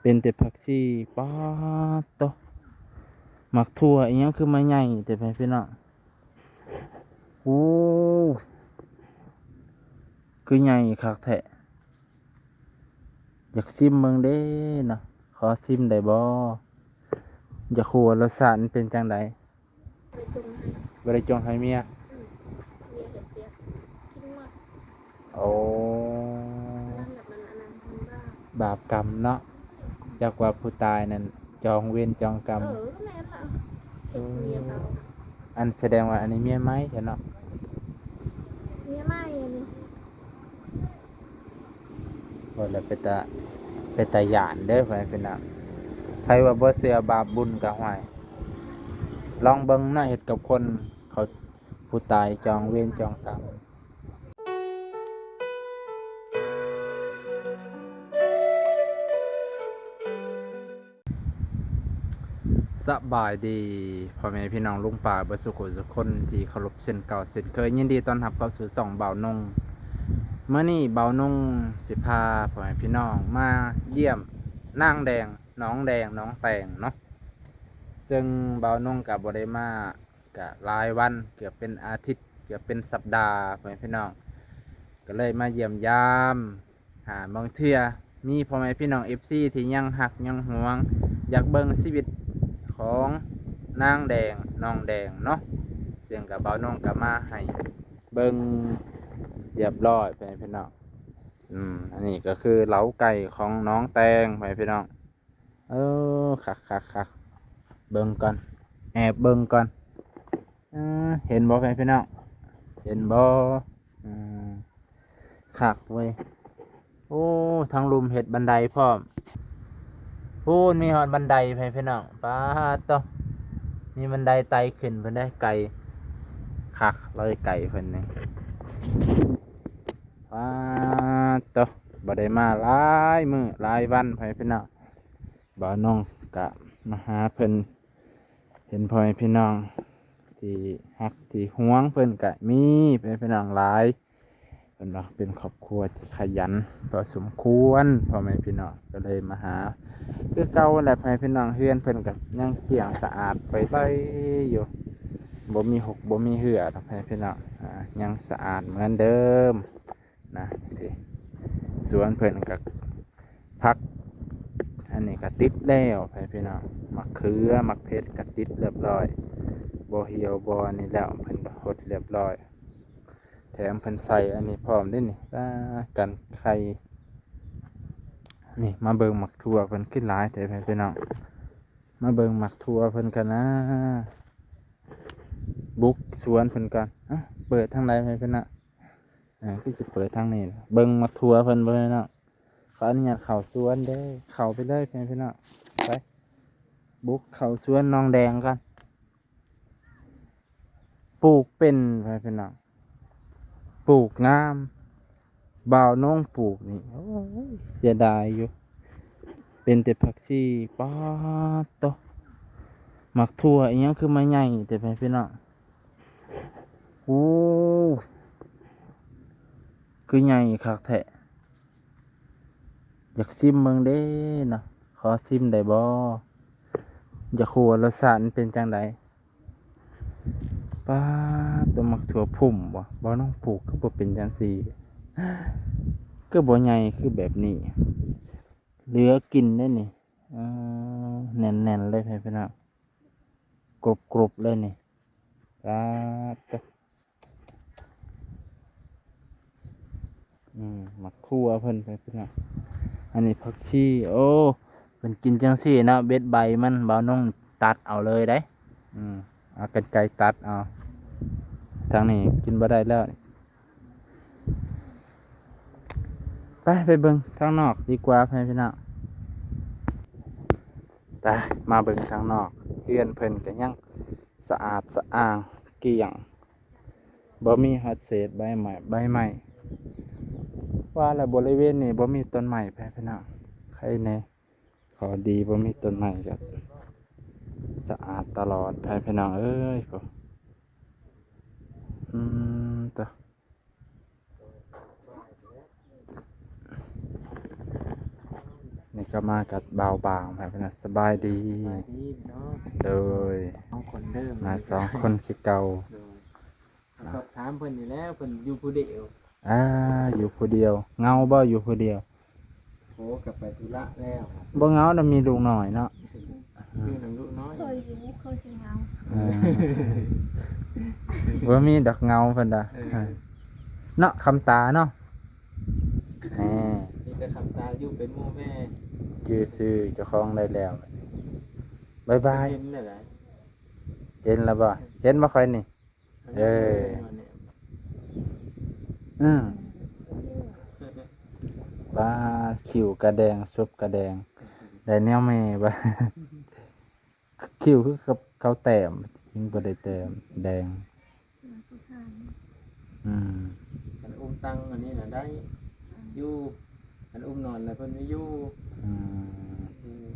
ເປັນແຕ່ຜັກຊີ. ປາດໂຕ ໝາກຖົ່ວອີ່ຫຍັງຄືມາໃຫຍ່ແທ້ ພໍ່ແມ່ພີ່ນ້ອງ. ໂອ້ ຄືໃຫຍ່ຄັກແທ້. ຢາກຊິມເບິ່ງເດ້ເນາະ, ຂໍຊິມໄດ້ບໍ່? ຢາກຮູ້ວ່າລົດຊາດມັນເປັນຈັ່ງໃດ. ບໍ່ໄດ້ຈົ່ງໃຫ້ເມຍ. ອືມ ເມຍເຮັດວຽກກິນໝົດ. ໂອ້ ມັນແບບ ມັນອັນນັ້ນ ມັນບາບ ບາບກຳເນາະ. ຈັກວ່າຜູ້ຕາຍນັ້ນຈອງເວນຈອງກຳ. ເອີ ແມ່ນລະ ເຮັດເມຍເກົ່າ. ອັນສະແດງວ່າອັນນີ້ເມຍໃໝ່ຊະເນາະ. ເມຍໃໝ່ອັນນີ້. ເວົ້າແລ້ວເປັນຕາ ເປັນຕາຢ້ານເດີ ພໍ່ແມ່ພີ່ນ້ອງ. ໃຜວ່າບໍ່ເຊື່ອບາບບຸນກໍ ຫ້ວຍ ລອງເບິ່ງເນາະ, ເຮັດກັບຄົນເຂົາ ຜູ້ຕາຍຈອງເວນຈອງກຳ. ສະບາຍດີພໍ່ແມ່ພີ່ນ້ອງລຸງປ້າເບິດສູ່ຄົນສູ່ຄົນທີ່ເຄົາລົບເຊັ່ນເກົ່າເຊັ່ນເຄີຍ. ຍິນດີຕ້ອນຮັບເຂົ້າສູ່ຊ່ອງບ່າວນົງ. ມື້ນີ້ບ່າວນົງຊິພາພໍ່ແມ່ພີ່ນ້ອງມາຢ້ຽມນາງແດງ ນ້ອງແດງ ນ້ອງແຕງເນາະ. ເຊິ່ງບ່າວນົງກໍບໍ່ໄດ້ມາ ກະຫຼາຍວັນ ເກືອບເປັນອາທິດ ເກືອບເປັນສັບດາ ພໍ່ແມ່ພີ່ນ້ອງ, ກໍເລີຍມາຢ້ຽມຢາມ. ຫາບາງເທື່ອມີພໍ່ແມ່ພີ່ນ້ອງເອັຟຊີທີ່ຍັງຮັກຍັງຫວງ ຢາກເບິ່ງຊີວິດຂອງນາງແດງ ນ້ອງແດງເນາະ, ເຊິ່ງກະບ່າວນົງກະມາໃຫ້ເບິ່ງຮຽບຮ້ອຍ ພໍ່ແມ່ພີ່ນ້ອງ. ອືມ ອັນນີ້ກໍຄືເລົ້າໄກ່ຂອງນ້ອງແຕງ ພໍ່ແມ່ພີ່ນ້ອງ. ເອີ ຄັກໆໆ ເບິ່ງກ່ອນ ແອບເບິ່ງກ່ອນ. ເອີ ເຫັນບໍ່ ແຟນພີ່ນ້ອງ ເຫັນບໍ່? ອືມ ຄັກເວີຍ. ໂອ້ ທາງລຸ່ມເຮັດບັນໄດພ້ອມ. ພຸ້ນ ມີຮອດບັນໄດ ແຟນພີ່ນ້ອງ. ປາດໂຕ ມີບັນໄດໄຕ່ຂຶ້ນພຸ້ນເດ້. ໄກ່ ຄັກເລີຍ ໄກ່ເພິ່ນນີ້. ປາດໂຕ ບໍ່ໄດ້ມາຫຼາຍມື້ຫຼາຍວັນ ແຟນພີ່ນ້ອງ. ບ່າວນົງກະມາຫາເພິ່ນ, ເຫັນພໍ່ແມ່ພີ່ນ້ອງທີ່ຮັກທີ່ຫວງເພິ່ນກະມີ ເປັນພີ່ນ້ອງຫຼາຍ. ເພິ່ນວ່າເປັນຄອບຄົວທີ່ຂະຫຍັນພໍສົມຄວນ ພໍ່ແມ່ພີ່ນ້ອງ, ກໍເລີຍມາຫາຄືເກົ່າແຫຼະ ພໍ່ແມ່ພີ່ນ້ອງ. ເຮືອນເພິ່ນກະຍັງກ້ຽງສະອາດໄປໄວຢູ່, ບໍ່ມີຫົກບໍ່ມີເຫື່ອດອກ ພໍ່ແມ່ພີ່ນ້ອງ, ອາ ຍັງສະອາດເໝືອນເດີມ. ນະ ນີ້ ສວນເພິ່ນກະຜັກ ອັນນີ້ກະຕິດແລ້ວ ພໍ່ແມ່ພີ່ນ້ອງ. ໝາກເຂືອ ໝາກເຜັດກະຕິດລຽບຮ້ອຍ, ບໍ່ຫ່ຽວບໍ່ອັນນີ້ແລ້ວ ເພິ່ນກະຫົດລຽບຮ້ອຍ. ແຖມເພິ່ນໃສ່ອັນນີ້ພ້ອມເດ້ນີ້ ອ່າ ກັນໄຂ່. ນີ້ ມາເບິ່ງໝາກຖົ່ວເພິ່ນຄືຫຼາຍແທ້ ພໍ່ແມ່ພີ່ນ້ອງ. ມາເບິ່ງໝາກຖົ່ວເພິ່ນກັນນະ, ບຸກສວນເພິ່ນກ່ອນ. ອະ ເປີດທາງໃດ ພໍ່ແມ່ພີ່ນ້ອງ? ເອີ ຄືຊິເປີດທາງນີ້. ເບິ່ງໝາກຖົ່ວເພິ່ນ ພໍ່ແມ່ພີ່ນ້ອງ. ຂໍອະນຸຍາດເຂົ້າສວນເດີ, ເຂົ້າໄປເລີຍ ພໍ່ແມ່ພີ່ນ້ອງ. ໄປ ບຸກເຂົ້າສວນນ້ອງແດງກ່ອນ. ປູກເປັນ ພໍ່ແມ່ພີ່ນ້ອງ, ປູກງາມ. ບ່າວນົງປູກນີ້ ໂອ້ຍ ເສຍດາຍຢູ່. ເປັນແຕ່ຜັກຊີ. ປາດໂຕ ໝາກຖົ່ວອີ່ຫຍັງຄືມາໃຫຍ່ແທ້ ພໍ່ແມ່ພີ່ນ້ອງ. ໂອ້ ຄືໃຫຍ່ຄັກແທ້. ຢາກຊິມເບິ່ງເດ້ເນາະ, ຂໍຊິມໄດ້ບໍ່? ຢາກຮູ້ວ່າລົດຊາດມັນເປັນຈັ່ງໃດ. ປາດໂຕ ໝາກຖົ່ວພຸ້ມບໍ່? ບ່າວນົງປູກຄືບໍ່ເປັນຈັ່ງຊີ້, ຄືບໍ່ໃຫຍ່ຄືແບບນີ້. ເຫຼືອກິນເດ້ນີ້. ເອີ ແໜ້ນໆເລີຍ ພີ່ນ້ອງ, ກົບໆເລີຍນີ້. ປາດໂຕ. ອືມ ໝາກຖົ່ວເພິ່ນ ພີ່ນ້ອງ. ອັນນີ້ຜັກຊີ. ໂອ້ ເພິ່ນກິນຈັ່ງຊີ້ເນາະ, ເບັດໃບມັນ ບ່າວນົງຕັດເອົາເລີຍເດ້. ອືມ ເອົາກັນໄກຕັດເອົາ. ທາງນີ້ກິນບໍ່ໄດ້ແລ້ວ. ໄປ ໄປເບິ່ງທາງນອກດີກວ່າ ພີ່ນ້ອງ. ໄປ ມາເບິ່ງທາງນອກ. ເຮືອນເພິ່ນກໍຍັງສະອາດສະອ້າງ ກ້ຽງ. ບໍ່ມີຮອດເສດໃບໄມ້ ໃບໄມ້. ວ່າແລ້ວ ບໍລິເວນນີ້ບໍ່ມີຕົ້ນໄມ້ ແຟນພີ່ນ້ອງ, ໄຄແນ່. ຂໍດີບໍ່ມີຕົ້ນໄມ້ ກໍສະອາດຕະຫຼອດ ແຟນພີ່ນ້ອງເອີຍ. ອືມ ຕະ ນີ້ກໍມາກັບບ່າວບາງ ແມ່ນ ສະບາຍດີ ສະບາຍດີເນາະ ໂດຍ ສອງຄົນເດີ ມາສອງຄົນຄືເກົ່າ ໂດຍ ມາສອບຖາມເພິ່ນນີ້ແຫຼະ ເພິ່ນຢູ່ຜູ້ດຽວ ອ່າ ຢູ່ຜູ້ດຽວ ເຫງົາບໍ່ ຢູ່ຜູ້ດຽວ? ໂອ້ ກໍໄປທຸລະແລ້ວ ບໍ່ເຫງົາດອກ ມີລູກນ້ອຍເນາະ ຢູ່ນຳລູກນ້ອຍ ເຄີຍຢູ່ ເຄີຍຊິເຫງົາ ເອີ ບໍ່ມີດອກເຫງົາເພິ່ນວ່າ ເອີ ເນາະ ຄຳຕາເນາະ ແໝ ມີແຕ່ຄຳຕາຢູ່ເປັນໝູ່ແມ່ ຈື່ຊື່ເຈົ້າຂອງໄດ້ແລ້ວ ບາຍບາຍ ເຫັນແລ້ວ ເຫັນແລ້ວບໍ່ ເຫັນບໍ່ຂ້ອຍນີ້? ເອີ ອືມ ປາ ຄິ້ວກະແດງ ສົບກະແດງ ໄດ້ແນວແມ່ບາດ ຄິ້ວຄືກັບເຂົາແຕ້ມ ຈິງບໍ່ໄດ້ແຕ້ມ ແດງ ອືມ ຄັນອຸ້ມຕັ້ງອັນນີ້ນະໄດ້ຢູ່ ຄັນອຸ້ມນອນນະເພິ່ນບໍ່ຢູ່ ອືມ ອືມ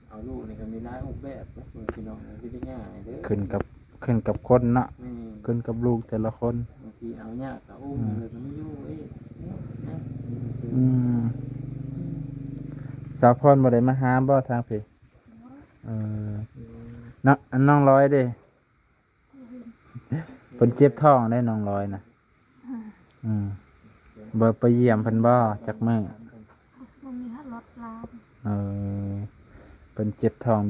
ເອົາລູກນີ້ກໍມີຫຼາຍຮູບແບບເນາະ ເບິ່ງພີ່ນ້ອງ ມັນບໍ່ໄດ້ງ່າຍເດີ ຂຶ້ນກັບ ຂຶ້ນກັບຄົນເນາະ ແມ່ນ ຂຶ້ນກັບລູກແຕ່ລະຄົນ ບາງທີເອົາຍາກກໍອຸ້ມ ອືມ ເລີຍກໍມີຢູ່ເອີຍ ອືມ ສາວພອນບໍ່ໄດ້ມາຫາບໍ່ທາງພີ້? ເອີ ອືມ ເນາະ ອັນນ້ອງລອຍເດ້? ເພິ່ນເຈັບທ້ອງໄດ໋ນ້ອງລອຍນະ ອືມ ບໍ່ໄປຢ້ຽມເພິ່ນບໍ່ຈັກມື້? ບໍ່ມີຮອດລົດລາງ ເອີ ເພິ່ນເຈັບທ້ອງ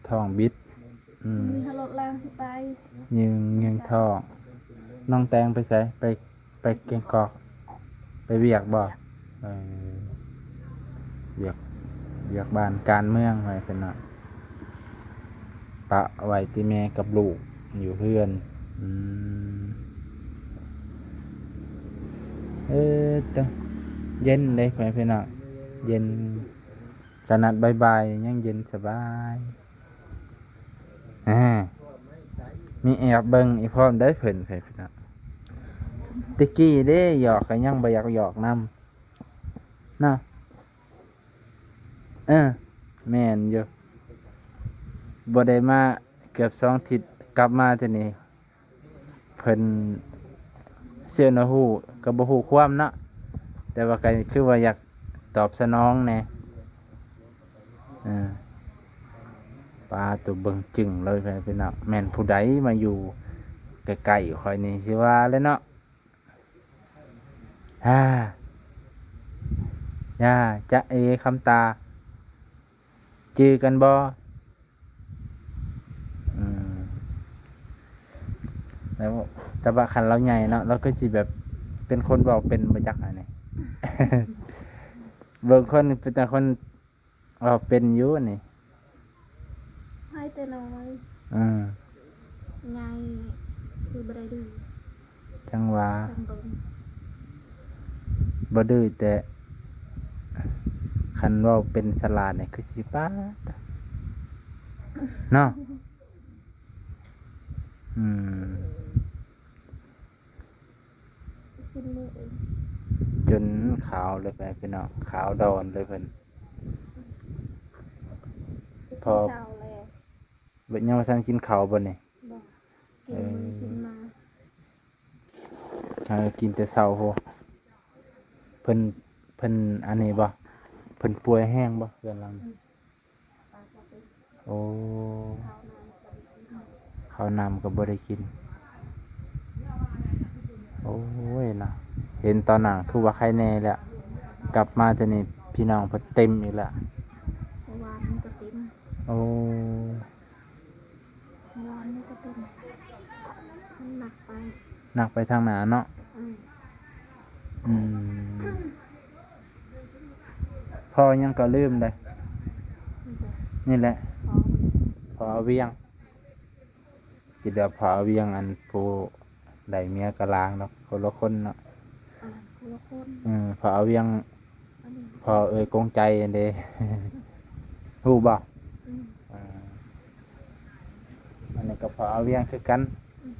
ທ້ອງບິດ ອືມ ບໍ່ມີຮອດລົດລາງຊິໄປ ຍິງ ຍິງທ້ອງ ນ້ອງແຕງໄປໃສ? ໄປ ໄປແກງກອກ ໄປວຽກບໍ່? ເອີ ວຽກ ວຽກບ້ານການເມືອງໄວ້ເພິ່ນວ່າ ປະໄວ້ແຕ່ແມ່ກັບລູກຢູ່ເຮືອນ ອືມ ເອີ ຕະ ເຢັນເດ້ ພໍ່ແມ່ພີ່ນ້ອງ ເຢັນ ຂະໜາດບ່າຍໆຍັງເຢັນສະບາຍ ອາ ມີແອບເບິ່ງອີກພ້ອມໄດ໋ເພິ່ນ ພໍ່ແມ່ພີ່ນ້ອງ ແຕ່ກີ້ເດ້ ຫຍອກກໍຍັງບໍ່ຢາກຫຍອກນຳເນາະ ເອີ ແມ່ນຢູ່ ບໍ່ໄດ້ມາເກືອບສອງທິດ ກັບມາເທື່ອນີ້ ເພິ່ນເຊື່ອນະຮູ້ກໍບໍ່ຮູ້ຄວາມເນາະ ແຕ່ວ່າກໍຄືວ່າຢາກຕອບສະໜອງແດ່ ເອີ ປາໂຕເບິ່ງຈຶ່ງເລີຍ ພີ່ນ້ອງ ແມ່ນຜູ້ໃດມາຢູ່ໃກ້ໆຂ້ອຍນີ້ ຊິວ່າແຫຼະເນາະ ອາ ຢ່າ ຈະເອ ຄຳຕາ ຈື່ກັນບໍ່? ອືມ ແລ້ວ ແຕ່ວ່າຄັນລາວໃຫຍ່ເນາະ ລາວຄືຊິແບບເປັນຄົນເວົ້າເປັນບໍ່ຈັກອັນນີ້ ເບິ່ງຄົນເປັນຕາຄົນເວົ້າເປັນຢູ່ນີ້ ໃຫ້ແຕ່ນ້ອຍ ອືມ ໃຫຍ່ຄືບໍ່ໄດ້ດື້. ຈັ່ງວ່າ ບໍ່ດື້ແຕ່ ຄັນເວົ້າເປັນສະຫຼາດນີ້ຄືຊິປາດເນາະ ອືມ ຈົນຂາວເລີຍ ພີ່ນ້ອງ ຂາວດອນເລີຍເພິ່ນ ພໍ ເຂົ້າແລ້ວ ເບິດ ຍັງບໍ່ທັນກິນເຂົ້າບໍ່ນີ້? ບໍ່ ກິນ ເອີ ມື້ກິນມາ ເອີ ກິນແຕ່ເຊົ້າໂຫ ເພິ່ນ ເພິ່ນອັນນີ້ບໍ່? ເພິ່ນປ່ວຍແຮງບໍ່ ເຮືອນຫຼັງນີ້? ອືມ ໂອ້ ເຂົ້ານ້ຳກໍບໍ່ໄດ້ກິນ ໂອ້ຍເນາະ ເຫັນຕອນນັ້ນຄືວ່າໄຄແນ່ແລ້ວ ກັບມາເທື່ອນີ້ພີ່ນ້ອງເພິ່ນເຕັມອີກແລ້ວ ເມື່ອວານນີ້ກໍເຕັມ ໂອ້ ເມື່ອວານນີ້ກໍເຕັມ ມັນໜັກໄປ ໜັກໄປທາງໜ້າເນາະ ອືມ ອືມ ພໍ່ຫຍັງກໍລືມເດ້ ນີ້ແຫຼະ ພໍ່ ພໍ່ອາວຽງ ຄິດວ່າພໍ່ອາວຽງ ອັນຜູ້ໄດ້ເມຍກະລາງເນາະ ຄົນລະຄົນເນາະ ອືມ ຄົນລະຄົນ ເອີ ພໍ່ອາວຽງ ອັນນີ້ ພໍ່ເອື້ອຍກົງໃຈຫັ້ນເດ້ ຮູ້ບໍ່? ອືມ ເອີ ອັນນີ້ກໍພໍ່ອາວຽງຄືກັນ ອືມ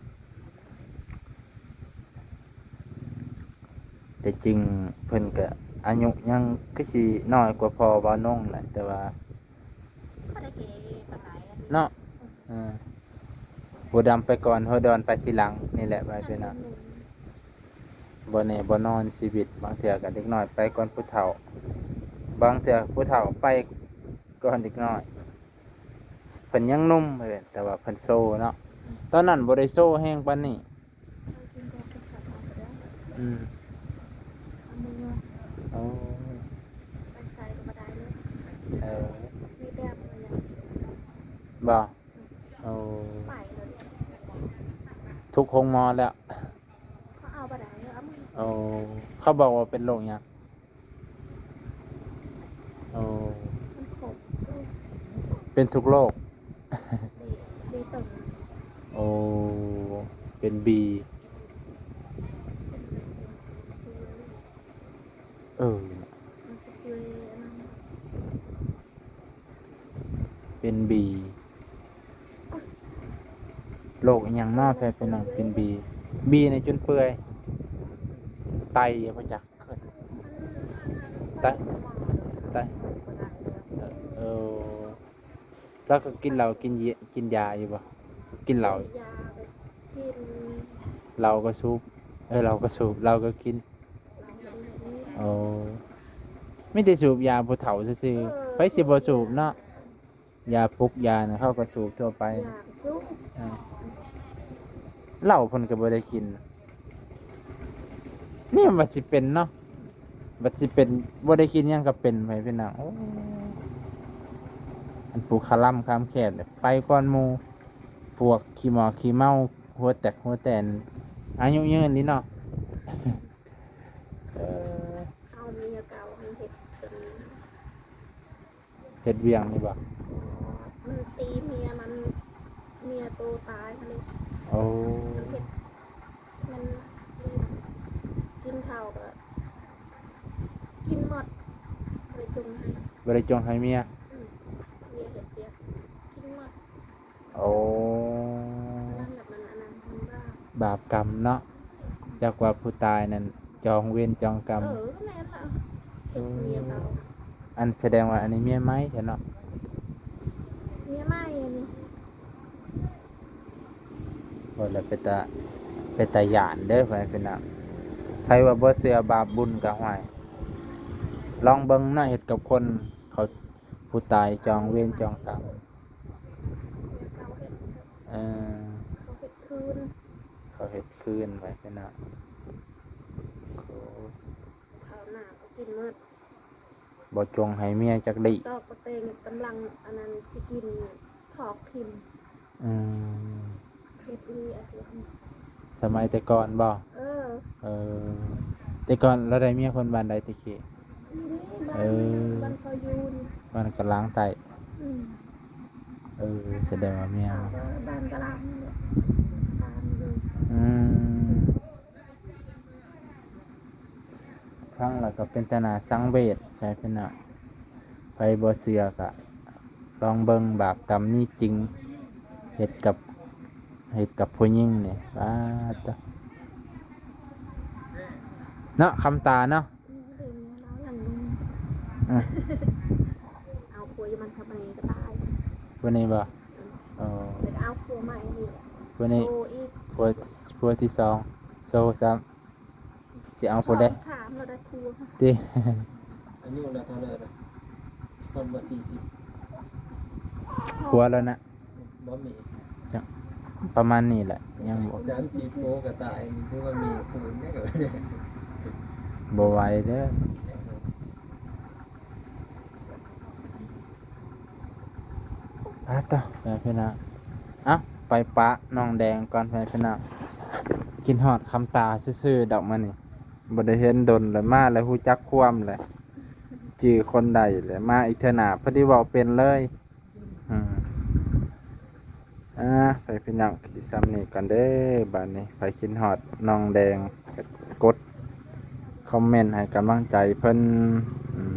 ແຕ່ຈິງເພິ່ນກະອາຍຸຍັງຄືຊິນ້ອຍກວ່າພໍ່ບ່າວນົງແຫຼະ ແຕ່ວ່າ ບໍ່ໄດ້ເກເລປານໃດ ເນາະ ເອີ ຫົວດຳໄປກ່ອນ ຫົວດອນໄປທີຫຼັງ ນີ້ແຫຼະ ວ່າໄປເນາະ ບໍ່ແນ່ບໍ່ນອນຊີວິດ ບາງເທື່ອກໍເດັກນ້ອຍໄປກ່ອນຜູ້ເຖົ້າ ບາງເທື່ອຜູ້ເຖົ້າໄປກ່ອນເດັກນ້ອຍ ເພິ່ນຍັງໜຸ່ມ ແຕ່ວ່າເພິ່ນໂຊເນາະ. ຕອນນັ້ນບໍ່ໄດ້ໂຊແຮງປານນີ້. ອືມ ໂອ້ ໄປໃສກໍບໍ່ໄດ້ເລີຍ. ເອີ ມີແຕ່ ບໍ່ ໂອ້ ໄປເລີຍ ທຸກໂຮງໝໍແລ້ວ. ເຂົາເອົາບໍ່ໄດ້ເລີຍ. ໂອ້ ເຂົາບອກວ່າເປັນໂລກຫຍັງ? ໂອ້ ມັນຄົບ ເປັນທຸກໂລກ. ເບ ເບຕົງ. ໂອ້ ເປັນບີ. ເອີ ມັນຊິເປັນອັນນັ້ນ ເປັນບີ. ໂລກອີ່ຫຍັງເນາະ ແພເປັນໜັງ ເປັນບີ. ບີນີ້ຈົນເປື່ອຍ ໄຕບໍ່ຈັກ ໄຕ ໄຕ ເອີ ລາວກໍກິນເຫຼົ້າ ກິນເຢຍ ກິນຢາຢູ່ບໍ່? ກິນເຫຼົ້າ ຢາກໍກິນ ເຫຼົ້າກໍສູບ ເອີ ເຫຼົ້າກໍສູບ ເຫຼົ້າກໍກິນ. ໂອ້ ມີແຕ່ສູບຢາຜູ້ເຖົ້າຊື່ໆ ເອີ ໃຜຊິບໍ່ສູບເນາະ? ຢາປຸກຢານະ ເຂົາກໍສູບທົ່ວໄປ ຢາກໍສູບ ເອີ ເຫຼົ້າເພິ່ນກໍບໍ່ໄດ້ກິນ. ນີ້ມັນບັດຊິເປັນເນາະ ບັດຊິເປັນ ບໍ່ໄດ້ກິນຫຍັງກໍເປັນ ໄປເປັນນະ. ໂອ້ ອັນຜູ້ຄະລຳຄາມແຄບໄປກ່ອນໝູ່ ພວກຂີ້ໝໍ້ຂີ້ເມົາ ຫົວແຕກຫົວແຕນ ອາຍຸຍືນນີ້ເນາະ. ເອີ ເອົາເມຍເກົ່າໃຫ້ເຮັດເປັນ ເຮັດວຽກນີ້ບໍ່? ມັນຕີເມຍມັນ ເມຍໂຕຕາຍຫັ້ນເດ້. ໂອ້ ມັນເຮັດ ມັນ ກິນເຂົ້າກໍກິນໝົດ ບໍ່ໄດ້ຈົ່ງໃຫ້ ບໍ່ໄດ້ຈົ່ງໃຫ້ເມຍ. ອືມ ເມຍເຮັດວຽກກິນໝົດ. ໂອ້ ມັນແບບມັນອັນນັ້ນ ມັນບາບ ບາບກຳເນາະ. ຈັກວ່າຜູ້ຕາຍນັ້ນຈອງເວນຈອງກຳ. ເອີ ແມ່ນລະ ເຮັດເມຍເກົ່າ. ອັນສະແດງວ່າອັນນີ້ເມຍໃໝ່ຊະເນາະ ເມຍໃໝ່ອັນນີ້. ໂອ້ຍ ແລ້ວເປັນຕາ ເປັນຕາຢ້ານເດີ ພໍ່ແມ່ພີ່ນ້ອງ. ໃຜວ່າບໍ່ເຊື່ອບາບບຸນກໍ ຫ້ວຍ ລອງເບິ່ງເນາະ ເຮັດກັບຄົນເຂົາ ຜູ້ຕາຍຈອງເວນຈອງກຳ. ເອີ ເຂົາເຮັດຄືນ ເຂົາເຮັດຄືນໄວ້ເພິ່ນນະ. ໂອ້ ເຂົ້າໜ້າກໍກິນໝົດ ບໍ່ຈົ່ງໃຫ້ເມຍຈັກດີ້. ຕອກກະເຕັງກຳລັງອັນນັ້ນຊິກິນ ຖອກຖິ້ມ. ອືມ ເຮັດອີ່ອັນນັ້ນ ສະໄໝແຕ່ກ່ອນບໍ່? ເອີ ເອີ ແຕ່ກ່ອນລາວໄດ້ເມຍຄົນບ້ານໃດແຕ່ກີ້? ຢູ່ໃນບ້ານ ເອີ ບ້ານເຂົາຢູ່ ບ້ານກະລາງໃຕ້. ອືມ ເອີ ສະແດງວ່າເມຍ ບ້ານກະລາງນີ້ແຫຼະ ຕາມຢູ່. ອືມ ຟັງແລ້ວກໍເປັນຕາໜ້າສັງເວດ ໃຜເພິ່ນນະ ໃຜບໍ່ເຊື່ອກໍລອງເບິ່ງ ບາບກຳມີຈິງ ເຮັດກັບ ເຮັດກັບຜູ້ຍິງນີ້ ປາດໂທ້ ເນາະ ຄຳຕາເນາະ. ເອົາຜົວຢູ່ມັນທຳໄມກໍຕາຍ ຜູ້ນີ້ບໍ່? ເອີ ເອົາຜົວໃໝ່ອີກ ຜູ້ນີ້ ໂຊອີກ ຜົວ ຜົວທີສອງ ໂຊຊ້ຳ ຊິເອົາຜູ້ໃດ? ສອງສາມແລ້ວໄດ້ຜົວ ຕິ ອາຍຸລະເທົ່າໃດລະ? ຮອດບໍ່ສີ່ສິບ ຜົວແລ້ວນະ? ບໍ່ມີ ຈັກປະມານນີ້ແຫຼະ ຍັງບໍ່ ສາມສິບໂປກະຕາຍ ຄືວ່າມີຄູນແດ່ກໍ ບໍ່ໄຫວເດີ. ອາ ຕໍ່ ແມ່ພີ່ນ້ອງ ເອົ້າ ໄປປະນ້ອງແດງກ່ອນ ແມ່ພີ່ນ້ອງ ຄິດຮອດຄຳຕາຊື່ໆ ດອກ ມື້ນີ້ບໍ່ໄດ້ເຫັນດົນແລ້ວ ມາແລ້ວຮູ້ຈັກຄວາມແຫຼະ ຈື່ຄົນໄດ້ແຫຼະ ມາອີກເທື່ອໜ້າ ພໍດີເວົ້າເປັນເລີຍ. ອືມ ອ່າ ໄປພີ່ນ້ອງ ຊິຊ່ຳນີ້ກ່ອນເດີ ບາດນີ້ ໃຜຄິດຮອດນ້ອງແດງ ກໍກົດຄອມເມັນໃຫ້ກຳລັງໃຈເພິ່ນ. ອືມ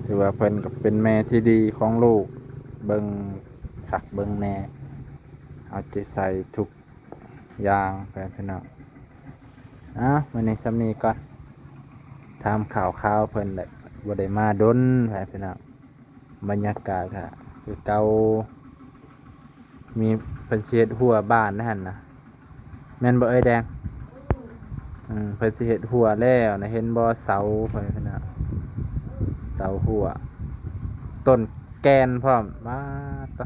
ຖືວ່າເພິ່ນກໍເປັນແມ່ທີ່ດີຂອງລູກ ເບິ່ງຄັກເບິ່ງແນ່ ເອົາໃຈໃສ່ທຸກຢ່າງ ໄປພີ່ນ້ອງ. ອ່າ ມື້ນີ້ຊ່ຳນີ້ກ່ອນ ຖາມຂ່າວຄາວເພິ່ນແຫຼະ ບໍ່ໄດ້ມາດົນ ໄປພີ່ນ້ອງ. ບັນຍາກາດກໍຄືເກົ່າ ມີ ເພິ່ນຊິເຮັດຮົ້ວບ້ານໃນຫັ້ນນະ ແມ່ນບໍ່ເອີຍແດງ? ອືມ ເພິ່ນຊິເຮັດຮົ້ວແລ້ວນະ ເຫັນບໍ່ ເສົາ ເພິ່ນນະ ເ ເຕົ້າຫົວ ຕົ້ນແກ່ນພ້ອມ ປາດໂທ້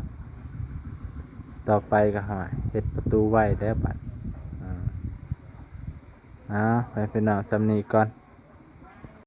ຕໍ່ໄປກໍຫາເຮັດປະຕູໄວ້ແລ້ວບັດ ອາ ເອົາ ໄປພີ່ນ້ອງ ສ່ຳນີ້ກ່ອນ.